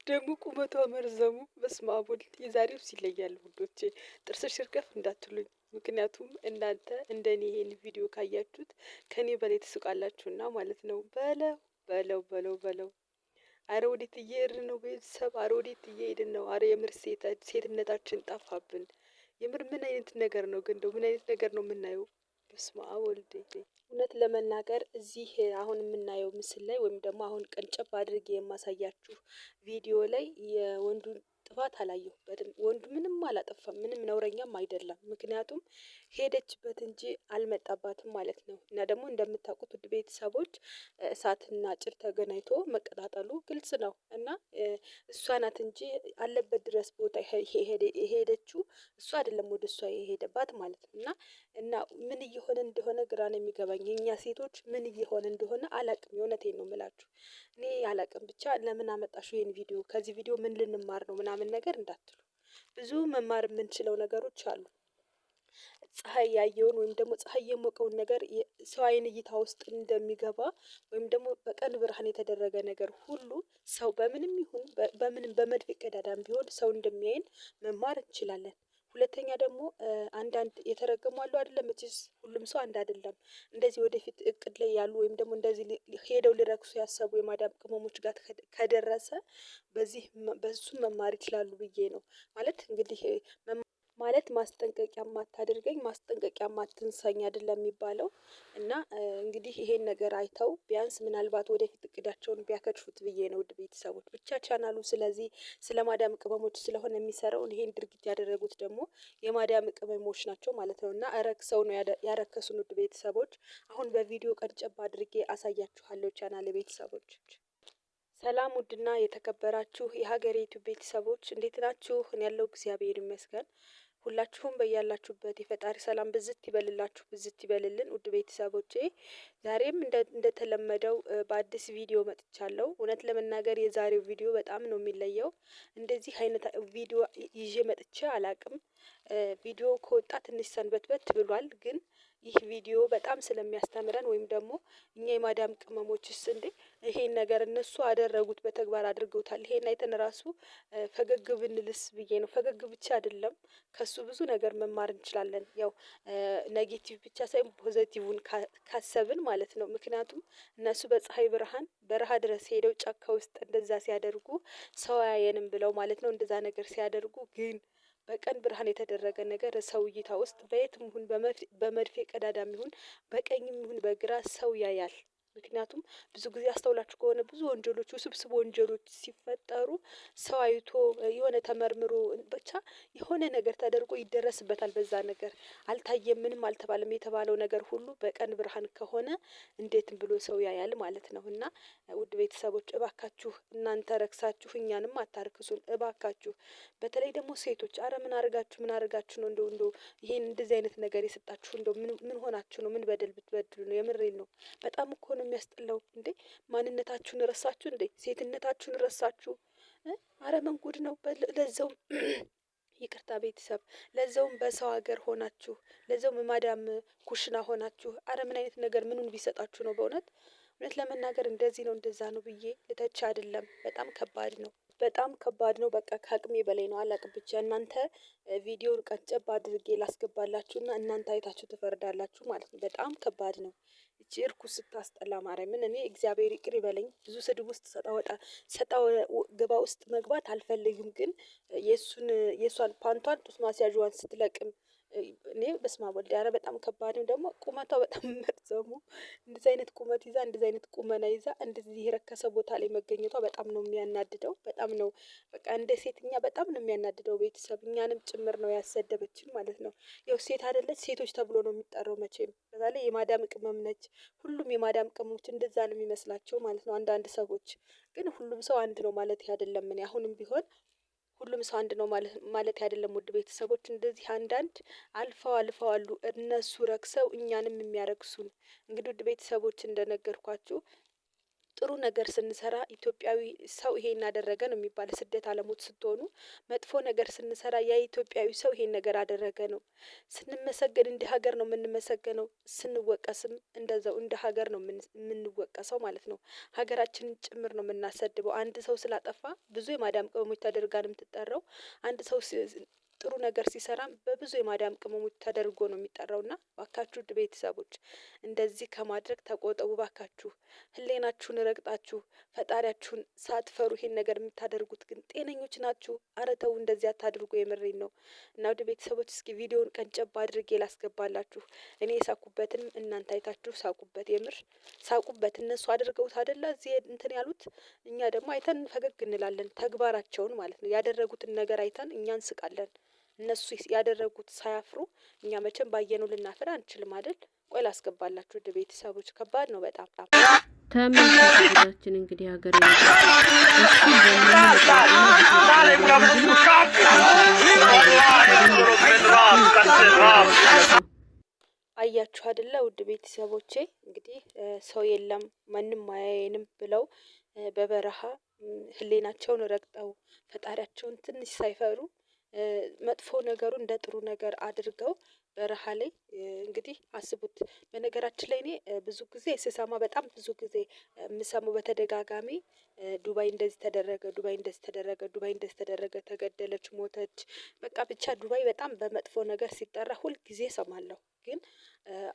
ደግሞ ቁመቷ መርዘሙ በስመ አብ ወልድ የዛሬው ይለያል ውዶቼ፣ ጥርስሽ ይርከፍ እንዳትሉኝ። ምክንያቱም እናንተ እንደኔ ይሄን ቪዲዮ ካያችሁት ከኔ በላይ ትስቃላችሁና ማለት ነው። በለው በለው በለው በለው። አረ ወዴት እየሄድን ነው ቤተሰብ? አረ ወዴት እየሄድን ነው? አረ የምር ሴትነታችን ጠፋብን። የምር ምን አይነት ነገር ነው ግን? እንደው ምን አይነት ነገር ነው የምናየው? በስመ አብ ወልድ። እውነት ለመናገር እዚህ አሁን የምናየው ምስል ላይ ወይም ደግሞ አሁን ቀንጨብ አድርጌ የማሳያችሁ ቪዲዮ ላይ የወንዱን ጥፋት አላየሁበትም። ወንዱ ምንም አላጠፋም፣ ምንም ነውረኛም አይደለም። ምክንያቱም ሄደችበት እንጂ አልመጣባትም ማለት ነው። እና ደግሞ እንደምታውቁት ውድ ቤተሰቦች እሳትና ጭድ ተገናኝቶ መቀጣጠሉ ግልጽ ነው። እና እሷ ናት እንጂ አለበት ድረስ ቦታ የሄደችው እሷ አይደለም ወደ እሷ የሄደባት ማለት ነው። እና ምን እየሆነ እንደሆነ ግራ ነው የሚገባኝ። የእኛ ሴቶች ምን እየሆነ እንደሆነ አላቅም። የእውነቴን ነው የምላችሁ፣ እኔ አላቅም። ብቻ ለምን አመጣችሁ ይሄን ቪዲዮ፣ ከዚህ ቪዲዮ ምን ልንማር ነው ምናምን ነገር እንዳትሉ፣ ብዙ መማር የምንችለው ነገሮች አሉ። ፀሀይ ያየውን ወይም ደግሞ ፀሀይ የሞቀውን ነገር ሰው አይን እይታ ውስጥ እንደሚገባ ወይም ደግሞ በቀን ብርሃን የተደረገ ነገር ሁሉ ሰው በምንም ይሁን በምንም በመድፍ ቀዳዳም ቢሆን ሰው እንደሚያይን መማር እንችላለን። ሁለተኛ ደግሞ አንዳንድ የተረገሙ አሉ አይደለም፣ መቼስ ሁሉም ሰው አንድ አይደለም። እንደዚህ ወደፊት እቅድ ላይ ያሉ ወይም ደግሞ እንደዚህ ሄደው ሊረክሱ ያሰቡ የማዳም ቅመሞች ጋር ከደረሰ በዚህ በሱም መማር ይችላሉ ብዬ ነው። ማለት እንግዲህ ማለት ማስጠንቀቂያ ማታደርገኝ ማስጠንቀቂያ ማትንሳኝ አይደለም የሚባለው። እና እንግዲህ ይሄን ነገር አይተው ቢያንስ ምናልባት ወደፊት እቅዳቸውን ቢያከሽፉት ብዬ ነው። ውድ ቤተሰቦች ብቻ ቻናሉ ስለዚህ ስለ ማዳም ቅመሞች ስለሆነ የሚሰራውን ይሄን ድርጊት ያደረጉት ደግሞ የማዳም ቅመሞች ናቸው ማለት ነው። እና ረክሰው ነው ያረከሱን ውድ ቤተሰቦች። አሁን በቪዲዮ ቀንጨብ አድርጌ አሳያችኋለሁ ቻናል ቤተሰቦች። ሰላም ውድና የተከበራችሁ የሀገሬ ዩቲዩብ ቤተሰቦች እንዴት ናችሁ? እኔ ያለው እግዚአብሔር ይመስገን። ሁላችሁም በያላችሁበት የፈጣሪ ሰላም ብዝት ይበልላችሁ ብዝት ይበልልን። ውድ ቤተሰቦቼ ዛሬም እንደተለመደው በአዲስ ቪዲዮ መጥቻለሁ። እውነት ለመናገር የዛሬው ቪዲዮ በጣም ነው የሚለየው። እንደዚህ አይነት ቪዲዮ ይዤ መጥቼ አላቅም። ቪዲዮ ከወጣ ትንሽ ሰንበትበት ብሏል ግን ይህ ቪዲዮ በጣም ስለሚያስተምረን ወይም ደግሞ እኛ የማዳም ቅመሞችስ እንዴ ይሄን ነገር እነሱ አደረጉት በተግባር አድርገውታል፣ ይሄን አይተን ራሱ ፈገግ ብንልስ ብዬ ነው። ፈገግ ብቻ አይደለም ከሱ ብዙ ነገር መማር እንችላለን። ያው negative ብቻ ሳይሆን positive ን ካሰብን ማለት ነው። ምክንያቱም እነሱ በፀሀይ ብርሃን በረሃ ድረስ ሄደው ጫካ ውስጥ እንደዛ ሲያደርጉ ሰው አያየንም ብለው ማለት ነው። እንደዛ ነገር ሲያደርጉ ግን በቀን ብርሃን የተደረገ ነገር ሰው እይታ ውስጥ በየትም ይሁን በመድፌ ቀዳዳም ይሁን በቀኝም ይሁን በግራ ሰው ያያል። ምክንያቱም ብዙ ጊዜ አስተውላችሁ ከሆነ ብዙ ወንጀሎች ውስብስብ ወንጀሎች ሲፈጠሩ ሰው አይቶ የሆነ ተመርምሮ ብቻ የሆነ ነገር ተደርጎ ይደረስበታል። በዛ ነገር አልታየም ምንም አልተባለም የተባለው ነገር ሁሉ በቀን ብርሃን ከሆነ እንዴትም ብሎ ሰው ያያል ማለት ነው። እና ውድ ቤተሰቦች እባካችሁ እናንተ ረክሳችሁ እኛንም አታርክሱን እባካችሁ። በተለይ ደግሞ ሴቶች አረ ምን አርጋችሁ ምን አርጋችሁ ነው እንደው እንደው ይሄን እንደዚህ አይነት ነገር የሰጣችሁ እንደው ምን ምን ሆናችሁ ነው? ምን በደል ብትበድሉ ነው? የምሬን ነው። በጣም እኮ ነው የሚያስጠላው እንዴ! ማንነታችሁን ረሳችሁ እንዴ? ሴትነታችሁን ረሳችሁ? አረ ምን ጉድ ነው! ለዛውም ይቅርታ ቤተሰብ፣ ለዛውም በሰው ሀገር ሆናችሁ፣ ለዛውም ማዳም ኩሽና ሆናችሁ፣ አረ ምን አይነት ነገር ምኑን ቢሰጣችሁ ነው? በእውነት እውነት ለመናገር እንደዚህ ነው እንደዛ ነው ብዬ ልተች አይደለም። በጣም ከባድ ነው። በጣም ከባድ ነው። በቃ ከአቅሜ በላይ ነው። አላቅም ብቻ እናንተ ቪዲዮውን ቀንጨብ አድርጌ ላስገባላችሁና እናንተ አይታችሁ ትፈርዳላችሁ ማለት ነው። በጣም ከባድ ነው። እቺ እርኩስ ስታስጠላ ማርያምን። እኔ እግዚአብሔር ይቅር ይበለኝ። ብዙ ስድብ ውስጥ ሰጣ ወጣ ሰጣ ገባ ውስጥ መግባት አልፈልግም። ግን የእሱን የእሷን ፓንቷን ጡት ማስያዣዋን ስትለቅም እኔ በስመ አብ ወልድ፣ ኧረ በጣም ከባድ ነው። ደግሞ ቁመቷ በጣም መርዘሙ እንደዚህ አይነት ቁመት ይዛ እንደዚህ አይነት ቁመና ይዛ እንደዚህ የረከሰ ቦታ ላይ መገኘቷ በጣም ነው የሚያናድደው። በጣም ነው በቃ እንደ ሴትኛ በጣም ነው የሚያናድደው። ቤተሰብ እኛንም ጭምር ነው ያሰደበችን ማለት ነው። ያው ሴት አይደለች ሴቶች ተብሎ ነው የሚጠራው መቼም። በዛ ላይ የማዳም ቅመም ነች። ሁሉም የማዳም ቅመሞች እንደዛ ነው የሚመስላቸው ማለት ነው። አንዳንድ ሰዎች ግን ሁሉም ሰው አንድ ነው ማለት አይደለም። እኔ አሁንም ቢሆን ሁሉም ሰው አንድ ነው ማለት አይደለም። ውድ ቤተሰቦች እንደዚህ አንዳንድ አልፈው አልፈው አሉ እነሱ ረክሰው እኛንም የሚያረክሱን። እንግዲህ ውድ ቤተሰቦች እንደነገርኳችሁ ጥሩ ነገር ስንሰራ ኢትዮጵያዊ ሰው ይሄን አደረገ ነው የሚባል። ስደት አለሞት ስትሆኑ መጥፎ ነገር ስንሰራ ያ ኢትዮጵያዊ ሰው ይሄን ነገር አደረገ ነው። ስንመሰገን እንደ ሀገር ነው የምንመሰገነው፣ ስንወቀስም እንደዛው እንደ ሀገር ነው የምንወቀሰው ማለት ነው። ሀገራችንን ጭምር ነው የምናሰድበው። አንድ ሰው ስላጠፋ ብዙ የማዳም ቅመሞች ተደርጋ ነው የምትጠራው። አንድ ሰው ጥሩ ነገር ሲሰራም በብዙ የማዳም ቅመሞች ተደርጎ ነው የሚጠራው። እና ባካችሁ ውድ ቤተሰቦች እንደዚህ ከማድረግ ተቆጠቡ። ባካችሁ ህሌናችሁን ረግጣችሁ ፈጣሪያችሁን ሳትፈሩ ይሄን ነገር የምታደርጉት ግን ጤነኞች ናችሁ? ኧረ ተው እንደዚህ አታድርጉ። የምሬን ነው። እና ውድ ቤተሰቦች እስኪ ቪዲዮውን ቀንጨብ አድርጌ ላስገባላችሁ። እኔ የሳኩበትንም እናንተ አይታችሁ ሳቁበት። የምር ሳቁበት። እነሱ አድርገውት አይደለ እዚህ እንትን ያሉት፣ እኛ ደግሞ አይተን ፈገግ እንላለን። ተግባራቸውን ማለት ነው ያደረጉትን ነገር አይተን እኛ እንስቃለን። እነሱ ያደረጉት ሳያፍሩ እኛ መቼም ባየነው ልናፍር አንችልም አይደል? ቆይ ላስገባላችሁ ውድ ቤተሰቦች፣ ከባድ ነው በጣም። ተመልካቾቻችን እንግዲህ ሀገር አያችሁ አይደለ ውድ ቤተሰቦቼ፣ እንግዲህ ሰው የለም ማንም አያየንም ብለው በበረሃ ህሌናቸውን ረግጠው ፈጣሪያቸውን ትንሽ ሳይፈሩ መጥፎ ነገሩ እንደ ጥሩ ነገር አድርገው በረሃ ላይ እንግዲህ አስቡት። በነገራችን ላይ እኔ ብዙ ጊዜ ስሰማ በጣም ብዙ ጊዜ የምሰማው በተደጋጋሚ ዱባይ እንደዚህ ተደረገ፣ ዱባይ እንደዚህ ተደረገ፣ ዱባይ እንደዚህ ተደረገ፣ ተገደለች፣ ሞተች፣ በቃ ብቻ ዱባይ በጣም በመጥፎ ነገር ሲጠራ ሁል ጊዜ እሰማለሁ። ግን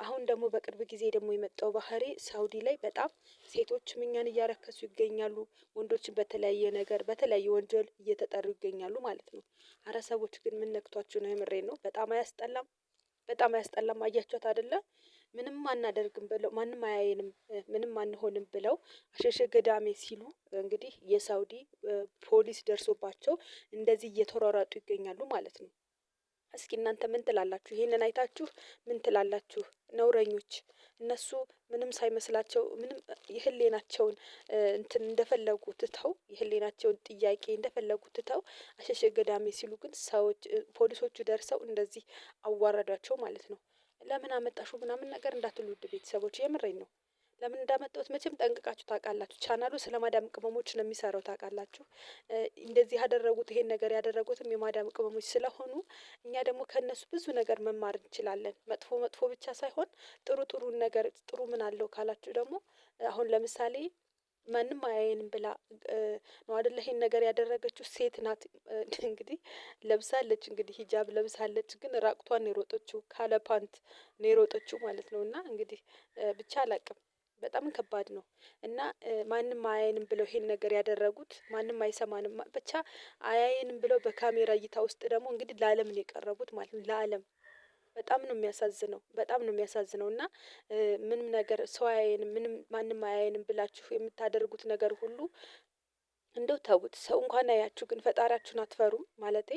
አሁን ደግሞ በቅርብ ጊዜ ደግሞ የመጣው ባህሪ ሳውዲ ላይ በጣም ሴቶችም እኛን እያረከሱ ይገኛሉ። ወንዶችን በተለያየ ነገር በተለያየ ወንጀል እየተጠሩ ይገኛሉ ማለት ነው። አረ ሰዎች ግን ምን ነክቷችሁ ነው? የምሬን ነው። በጣም አያስጠላም? በጣም አያስጠላም? አያችኋት አይደለ? ምንም አናደርግም ብለው ማንም አያየንም ምንም አንሆንም ብለው አሸሸ ገዳሜ ሲሉ እንግዲህ የሳውዲ ፖሊስ ደርሶባቸው እንደዚህ እየተሯሯጡ ይገኛሉ ማለት ነው። እስኪ እናንተ ምን ትላላችሁ? ይሄንን አይታችሁ ምን ትላላችሁ? ነውረኞች እነሱ ምንም ሳይመስላቸው ምንም የህሌናቸውን እንትን እንደፈለጉ ትተው የህሌናቸውን ጥያቄ እንደፈለጉ ትተው አሸሸ ገዳሜ ሲሉ ግን ሰዎች ፖሊሶቹ ደርሰው እንደዚህ አዋረዷቸው ማለት ነው። ለምን አመጣሹ ምናምን ነገር እንዳትሉ ውድ ቤተሰቦች፣ የምሬን ነው። ለምን እንዳመጣሁት መቼም ጠንቅቃችሁ ታውቃላችሁ። ቻናሉ ስለ ማዳም ቅመሞች ነው የሚሰራው ታውቃላችሁ። እንደዚህ ያደረጉት ይሄን ነገር ያደረጉትም የማዳም ቅመሞች ስለሆኑ እኛ ደግሞ ከእነሱ ብዙ ነገር መማር እንችላለን። መጥፎ መጥፎ ብቻ ሳይሆን ጥሩ ጥሩን ነገር ጥሩ ምን አለው ካላችሁ ደግሞ አሁን ለምሳሌ ማንም አያየንም ብላ ነው አይደለ ይሄን ነገር ያደረገችው ሴት ናት። እንግዲህ ለብሳለች፣ እንግዲህ ሂጃብ ለብሳለች፣ ግን ራቁቷን ነው የሮጠችው፣ ካለ ፓንት ነው የሮጠችው ማለት ነው። እና እንግዲህ ብቻ አላቅም በጣም ከባድ ነው። እና ማንም አያየንም ብለው ይሄን ነገር ያደረጉት ማንም አይሰማንም ብቻ አያየንም ብለው በካሜራ እይታ ውስጥ ደግሞ እንግዲህ ለዓለም ነው የቀረቡት ማለት ነው። ለዓለም በጣም ነው የሚያሳዝነው። በጣም ነው የሚያሳዝነው። እና ምንም ነገር ሰው አያየንም ምንም ማንም አያየንም ብላችሁ የምታደርጉት ነገር ሁሉ እንደው ተውት። ሰው እንኳን አያችሁ፣ ግን ፈጣሪያችሁን አትፈሩም? ማለቴ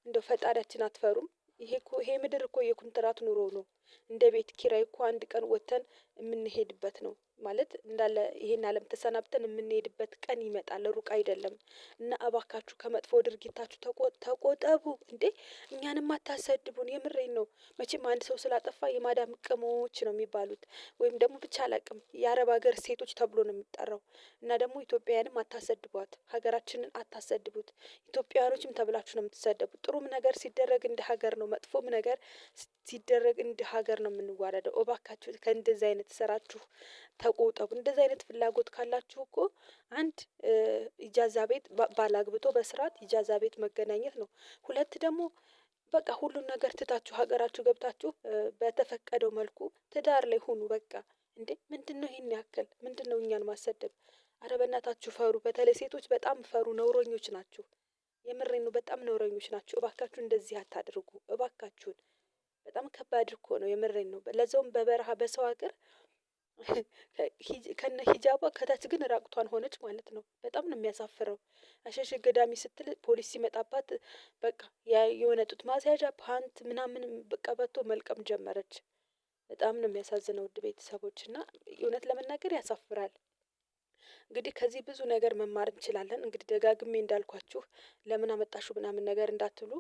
እንደው ፈጣሪያችን አትፈሩም? ይሄ እኮ ይሄ ምድር እኮ የኩንትራት ኑሮ ነው። እንደ ቤት ኪራይ እኮ አንድ ቀን ወጥተን የምንሄድበት ነው ማለት እንዳለ ይሄን ዓለም ተሰናብተን የምንሄድበት ቀን ይመጣል፣ ሩቅ አይደለም። እና እባካችሁ ከመጥፎ ድርጊታችሁ ተቆጠቡ። እንዴ እኛንም አታሰድቡን፣ የምሬን ነው። መቼም አንድ ሰው ስላጠፋ የማዳም ቅመሞች ነው የሚባሉት፣ ወይም ደግሞ ብቻ አላቅም የአረብ ሀገር ሴቶች ተብሎ ነው የሚጠራው። እና ደግሞ ኢትዮጵያውያንም አታሰድቧት፣ ሀገራችንን አታሰድቡት። ኢትዮጵያውያኖችም ተብላችሁ ነው የምትሰደቡት። ጥሩም ነገር ሲደረግ እንደ ሀገር ነው፣ መጥፎም ነገር ሲደረግ እንደ ሀገር ነው የምንዋረደው። እባካችሁ ከእንደዚህ አይነት ስራችሁ ተቆጠቡ። እንደዚህ አይነት ፍላጎት ካላችሁ እኮ አንድ ኢጃዛ ቤት ባላግብቶ በስርዓት ኢጃዛ ቤት መገናኘት ነው። ሁለት ደግሞ በቃ ሁሉን ነገር ትታችሁ ሀገራችሁ ገብታችሁ በተፈቀደው መልኩ ትዳር ላይ ሁኑ። በቃ እንዴ ምንድነው ይሄን ያክል ምንድነው እኛን ማሰደብ? አረ በእናታችሁ ፈሩ። በተለይ ሴቶች በጣም ፈሩ፣ ነውረኞች ናችሁ። የምሬን ነው። በጣም ነውረኞች ናችሁ። እባካችሁ እንደዚህ አታድርጉ። እባካችሁን በጣም ከባድ እኮ ነው። የምሬን ነው። ለዛውም በበረሃ በሰው ሀገር ከነ ሂጃቧ ከታች ግን ራቁቷን ሆነች ማለት ነው። በጣም ነው የሚያሳፍረው። አሸሸ ገዳሚ ስትል ፖሊስ ሲመጣባት በቃ የሆነ ጡት ማስያዣ ፓንት ምናምን ቀበቶ መልቀም ጀመረች። በጣም ነው የሚያሳዝነው ውድ ቤተሰቦች እና እውነት ለመናገር ያሳፍራል። እንግዲህ ከዚህ ብዙ ነገር መማር እንችላለን። እንግዲህ ደጋግሜ እንዳልኳችሁ ለምን አመጣሹ ምናምን ነገር እንዳትሉ።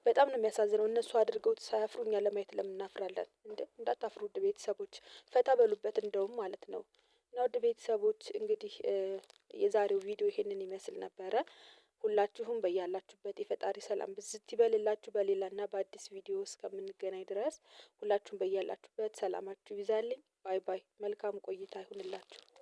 በጣም ነው የሚያሳዝነው። እነሱ አድርገውት ሳያፍሩ እኛ ለማየት ለምን እናፍራለን? እንደ እንዳታፍሩ ውድ ቤተሰቦች ፈታ በሉበት እንደውም ማለት ነው። እና ውድ ቤተሰቦች እንግዲህ የዛሬው ቪዲዮ ይሄንን ይመስል ነበረ። ሁላችሁም በያላችሁበት የፈጣሪ ሰላም ብዝት ይበልላችሁ። በሌላና በአዲስ ቪዲዮ እስከምንገናኝ ድረስ ሁላችሁም በያላችሁበት ሰላማችሁ ይብዛልኝ። Bye bye። መልካም ቆይታ ይሁንላችሁ።